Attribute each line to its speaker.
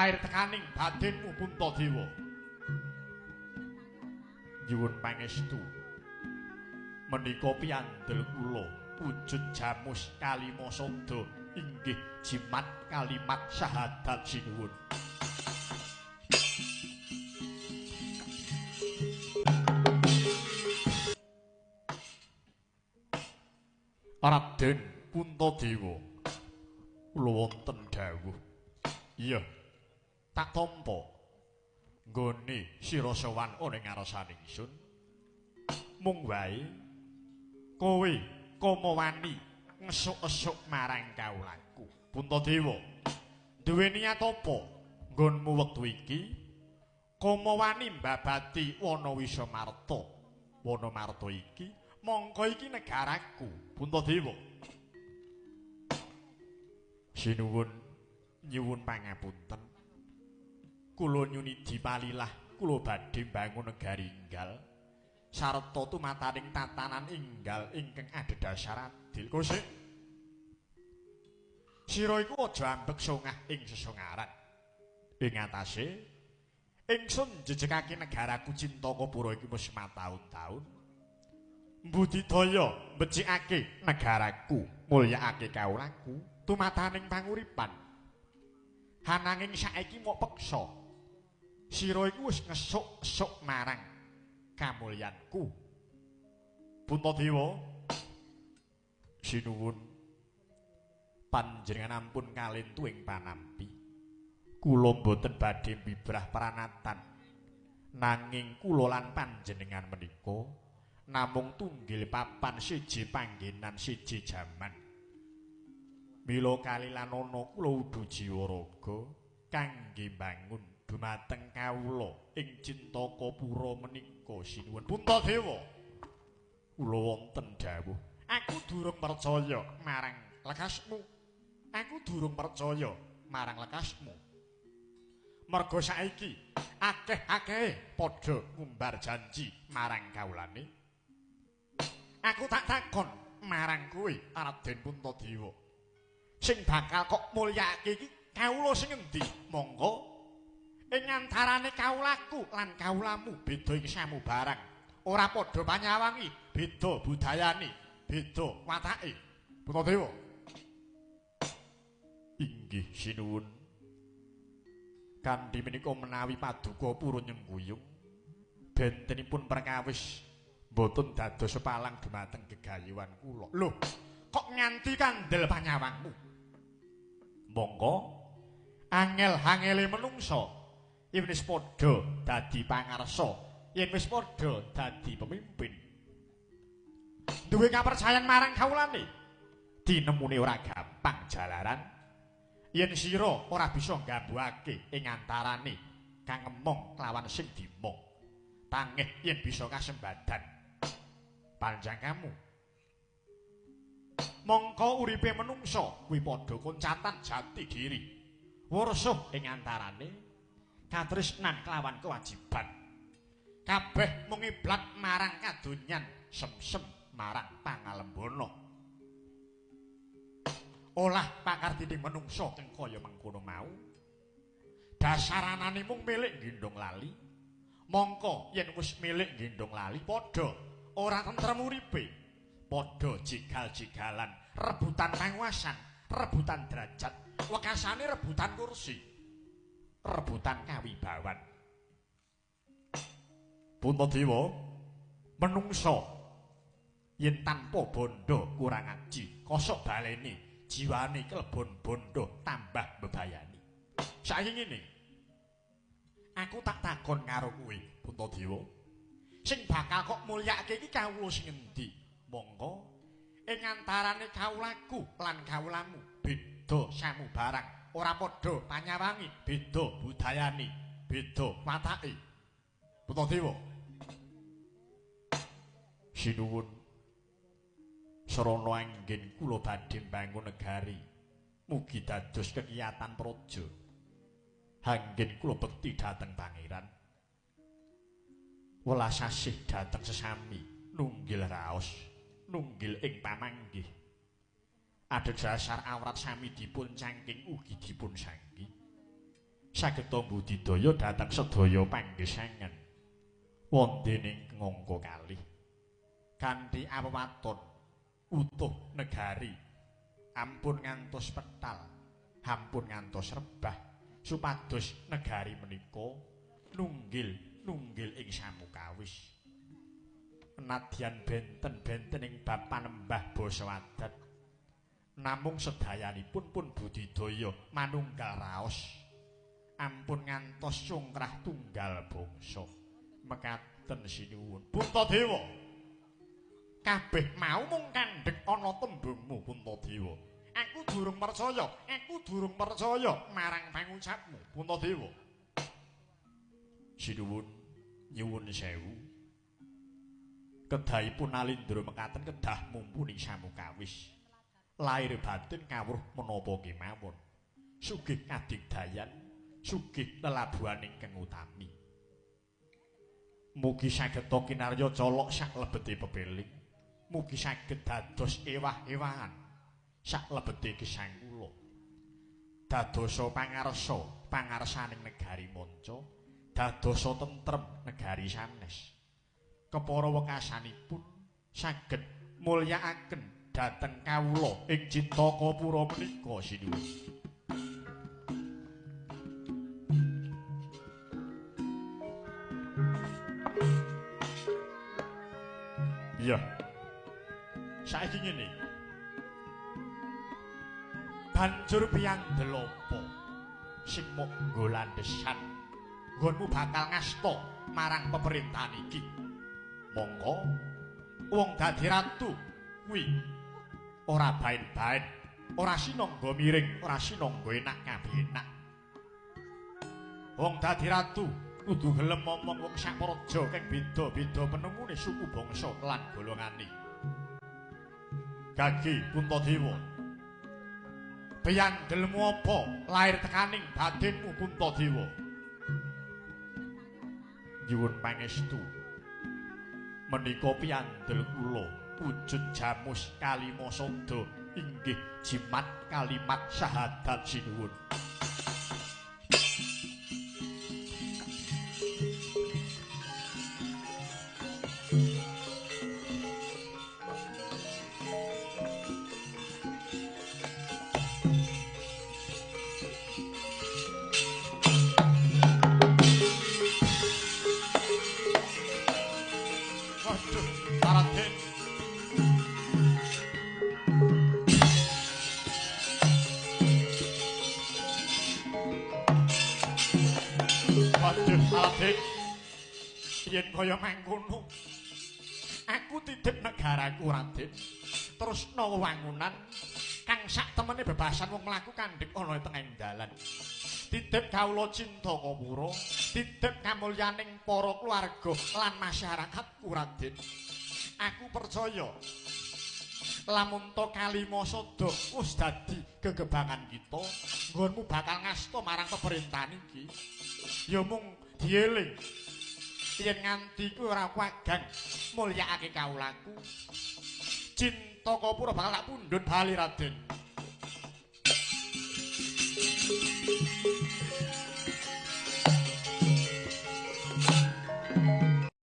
Speaker 1: Air tekaning batinmu Puntadewa. Nyuwun pangestu. Menika piyandel kula wujud jamus kalima sabda inggih jimat kalimat syahadat sinuwun. Raden Puntadewa, kula wonten dawuh. Iya. Tak tampa nggone sira sowan ana ing ngarsane ingsun. Mung wae kowe kama wani ngesuk-esuk marang kawulaku. Puntadewa, duwe niat apa nggonmu wektu iki? Kama wani mbabati wana Wisamarta. Wana Marta iki mongko iki negaraku, Puntadewa. Sinuwun nyuwun pangapunten. Kula nyunidi palilah kula badhe mbangun negari enggal sarta tumataning tatanan enggal ingkang adhedhasar adil. Kosik sira iku aja ambek songah ing sesongaran. Ing atase ingsun njejegake negaraku Cintakapura iki wis mataun-taun. Mbudidaya mbecikake negaraku, mulyakake kawulaku tumataning panguripan. Ananging saiki mok peksa sira iku wis ngesuk-esuk marang kamulyanku. Puntadewa, sinuwun panjenengan ampun kalentu ing panampi. Kula mboten badhe mbibrah pranatan. Nanging kula lan panjenengan menika namung tunggil papan siji panggenan siji jaman. Mila kalilanana kula udu jiwa raga kangge mbangun dumateng kawula ing Cintakapura menika sinuwun. Puntadewa, kula wonten dawuh. Aku durung percaya marang lekasmu. Aku durung percaya marang lekasmu. Merga saiki akeh-akehe padha ngumbar janji marang kawulane. Aku tak takon marang kowe Raden Puntadewa. Sing bakal kok mulyakake iki kawula sing endi? Monggo ing antarane kawulaku lan kawulamu beda ing samubarang. Ora padha panyawangi, beda budayane, beda watake. Puntadewa. Inggih sinuwun. Kanthi menika menawi paduka purun nyengkuyung bentenipun perkawis mboten dados sepalang dumateng gegayuhan kula. Lho, kok nganti kandel panyawangmu? Monggo angel-angele menungsa yen wis padha dadi pangarsa, yen wis padha dadi pemimpin, duwe kapercayan marang kawulane, dinemune ora gampang jalaran yen sira ora bisa nggambuake ing antarane kang ngemong lawan sing dimong. Tangeh yen bisa kasembadan panjang kamu. Mongko uripe menungsa kuwi padha koncatan jati diri, wursuh ing antarane katresnan kelawan kewajiban. Kabeh mung ngiblat marang kadonyan, semsem marang pangalembana. Olah pakartine menungsa kang kaya mengkono mau dasaranane mung milik gendhong lali. Mongko yen wis milik gendhong lali padha ora tentrem uripe, padha jigal-jigalan, rebutan panguwasan, rebutan derajat, wekasane rebutan kursi, rebutan kawibawan. Puntadewa, menungsa yen tanpa bondo kurang aji, kosok baleni jiwane kelebon bondo tambah bebayani. Saiki ngene, aku tak takon karo kowe Puntadewa, sing bakal kok mulyakake iki kawula sing endi? Monggo ing antarane kawulaku lan kawulamu beda samubarang, ora padha panyawangi, beda budayane, beda watake. Puntadewa, sinuwun sarana anggen kula badhe mbangun negari mugi dados kekiyatan praja. Anggen kula bekti dhateng pangeran, welas asih dhateng sesami, nunggil raos, nunggil ing pamanggih. Adhedhasar awrat sami dipun cangking ugi dipun sanggi. Saged budidaya dhateng sedaya panggesangan. Wonten ing angka kalih kanthi awewaton utuh negari ampun ngantos petal, ampun ngantos rebah supados negari menika nunggil-nunggil ing samukawis. Nadyan benten-benten ing bab panembah basa adat, namung sedayanipun pun budidaya manunggal raos. Ampun ngantos cungkrah tunggal bangsa. Mekaten sinuwun. Puntadewa, kabeh mau mung kandhek ana tembungmu Puntadewa. Aku durung percaya, aku durung percaya marang pangucapmu Puntadewa. Sinuwun nyuwun sewu. Kedahipun Alindra mekaten kedah mumpuni samukawis. Lahir batin kawruh menapa kemawon. Sugih kadigdayan, sugih lelabuhan ingkang utami. Mugi saged kinarya colok saklebete pepeling. Mugi saged dados ewah-ewahan saklebete gesang kula. Dadosa pangarsa, pangarsaning negari manca, dadosa tentrem negari sanes. Kepara wekasanipun saged mulyakaken dhateng kawula ing Cintakapura menika sinuwun. Iya. Saiki ngene. Banjur piyandel apa sing mok nggo landhesan nggonmu bakal ngasta marang pemerintahan iki. Mongko wong dadi ratu kuwi ora baen-baen, ora sinangga miring, ora sinangga enak kabeh enak. Wong dadi ratu kudu gelem momong wong sak praja kang beda-beda penengune suku bangsa lan golongane. Gagi Puntadewa, piyandelmu apa lair tekaning batinmu Puntadewa? Nyuwun pangestu, menika piyandel kula wujud jamus kalima sada inggih jimat kalimat syahadat sinuwun. Yen kaya mangkono, aku titip negaraku Raden, terus no wangunan kang sak temene bebasan wong mlaku kandhek ana ing tengahing dalan. Titip kawula Cintakapura, titip kamulyaning para keluarga lan masyarakatku Raden. Aku percaya lamun to kalima sada wis dadi gegebangan kita, nggonmu bakal ngasta marang pemerintahan iki. Ya mung dieling yen nganti kuwi ora wagang mulyakake kawulaku, Cintakapura bakal tak pundhut bali Raden.